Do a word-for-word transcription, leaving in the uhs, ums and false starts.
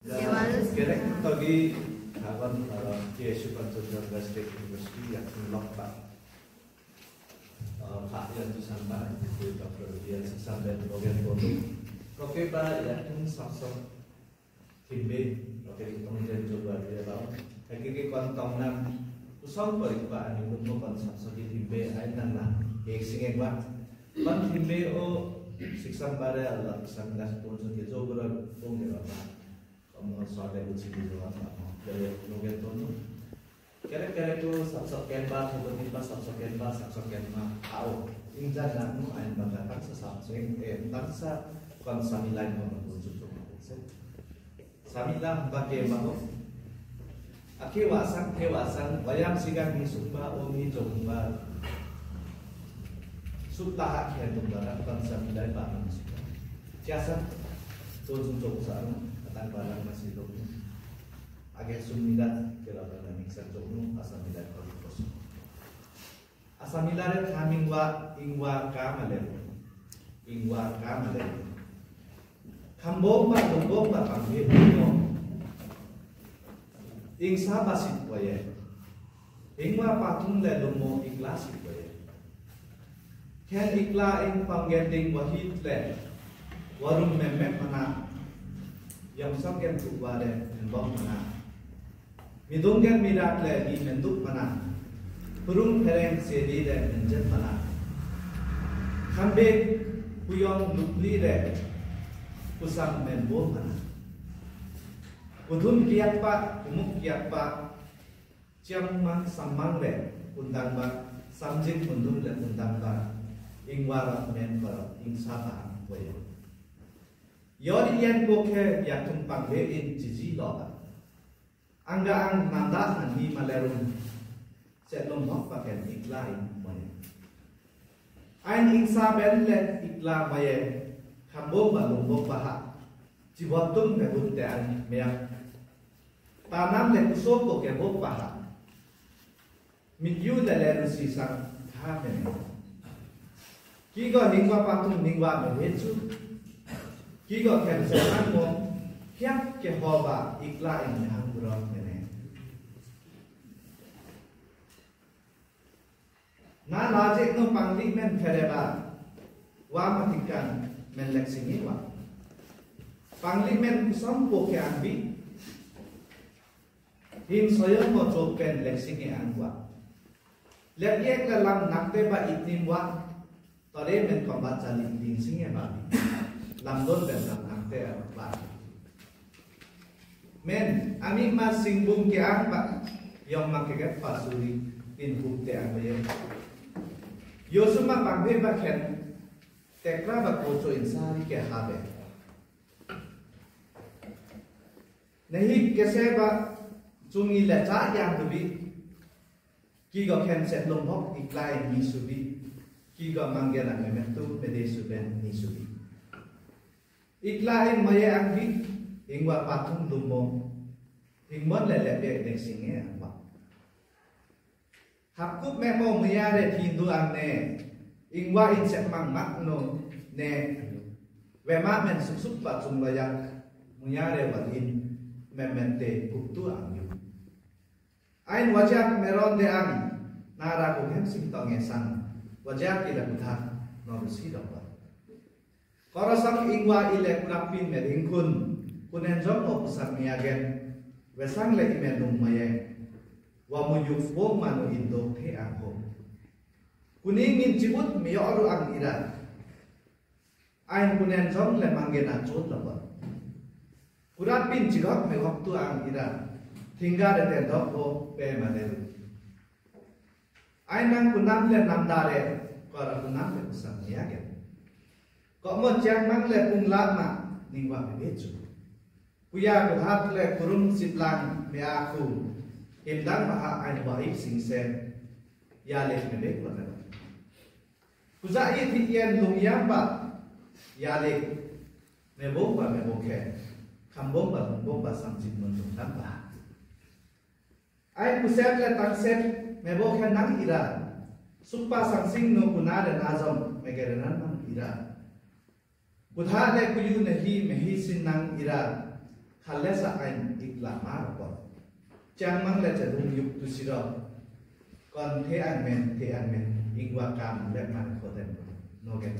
Kerek togi kawan, eh, K S U Kanchanjunga State University yakin lokpa. Eh, Pak Yanti Sangma, Doctor Dian Sangma, Logan Bono. Oke, Pak, yakin sapsok timbe, oke, tong jen coba dia tahu. Oke, ke kontong nam, kusong paling Pak, ani pun mau kon sapsok timbe, ai nang lah. Ke sing ek, Pak. Pan timbe o, siksam bare Allah, siksam das pun so ke jo gura pun ke Pak. Kamu sade uci di luar sama. Jadi, mungkin tuh, kere-kere tuh sapsok kemba, tuh timba sapsok kemba, sapsok kemba. Au, injan nanu ain bagakan sesapseng, eh, tangsa kon samilan kon tuh cucuk. Samila bage maho. Aki wasang, ke wasang, wayang sigan ni sumba, omi jomba. Sutaha ke tumba, kon samila ba ni sumba. Siasa, tuh cucuk sa, atan barang masih tuh. Age sumida, kira barang ni sa tuh, asam mida kon kos. Asam mida re kaming wa, ing wa ka male. Ing wa ka male. Kambong ba, kambong ba, pangge, kambong. Ing sa ba sit wa ye. Ing wa patung le lumo ikla sit wa ye. Ken ikla ing panggending wahid le. Warum memek mana. Yang sanggen tukwa le, membong mana. Midung gen midak le, mi menduk mana. Purung pereng sedi le, menjet mana. Kambek kuyong lukli le, kusang menbo mana. Kudum kiyak pa, kumuk kiyak pa, Ciam mang samang le undang ba, samjing undung le undang ba, ing warat men ba, ing saba ang boyo. Yori yen boke yatung pangge in jiji lo ba. Angga ang nanda nani malerum, setlom hok paken iklai moye. Ain ing saben le ikla moye, kambong ba lumbong ba ha. Jibotung mebut te an meyak. Tanam le kusoko ke bo paha. Mityu le le rusi sang tha mene. Kigo ningwa patung ningwa me wechu. Kigo ken seman mo. Hiak ke hoba ikla in hang burok mene. Na lajik no pangli men kereba. Wa matikan men leksingi wa. Pangli men kusam po ke angbi. Him soyong mo chok pen leksingi angwa. Lek yek la lam nakte ba itnim wa. Tore men komba chali ding singe ba. Lam don pen lam nakte ba. Men, ami ma singbung ke ang ba, yong ma ke ke pasuri, tin buk te ang ba yong. Yosua ma bang be ba ken, tekra ba kocho insari ke habe. Nahi kese ba, chungi le cha yang bi, kigo ken set lom hok, iklai ni subi, kigo mangge na memetu, mede suben ni subi. Iklai maye angbi, ingwa patung lumo, ingmon lele be ne singe angwa. Hapkup memo muyare tindu angne, ingwa in sep mang mak no ne, wema men suksuk patung layak, muyare walin, memete kuptu angyu. Ain wajak meron de ang, nara ku hem sing tong esang, wajak ila kutha, no rusi dokwa. Korosang ingwa ile kurapin medingkun, kunen jong o kusang miyagen, wesang le ime nung maye, wa muyuk wong manu indo te angko. Kuning min jibut miyoru ang ira. Ain kunen jong le mangge na chot laba. Kurapin jigok me waktu ang ira. Tingga de tendok ho pe maleru. Ain nang kunam le namdare, kora kunam le kusang niagen. Kok mo ciang mang le pung lama, ningwa bebecu. Kuya kuhat le kurung sitlang me aku. Himdang maha ain wa ip singse. Ya le mebek wala. Kuza i ti yen lung yamba. Ya le. Mebong ba mebong ke. Kambong ba lumbong ba samjit mun lung tamba. Ai kusep le tangsep mebo khen nang ira. Sukpa sangsing no kuna le nazom megere nan nang ira. Kudha le kuyu nehi mehi sin nang ira. Khalesa ain ikla mar ko. Chang mang le cha dung yuk tu siro. Kon the an men, the an men, igwa kam le man ko den. No gen.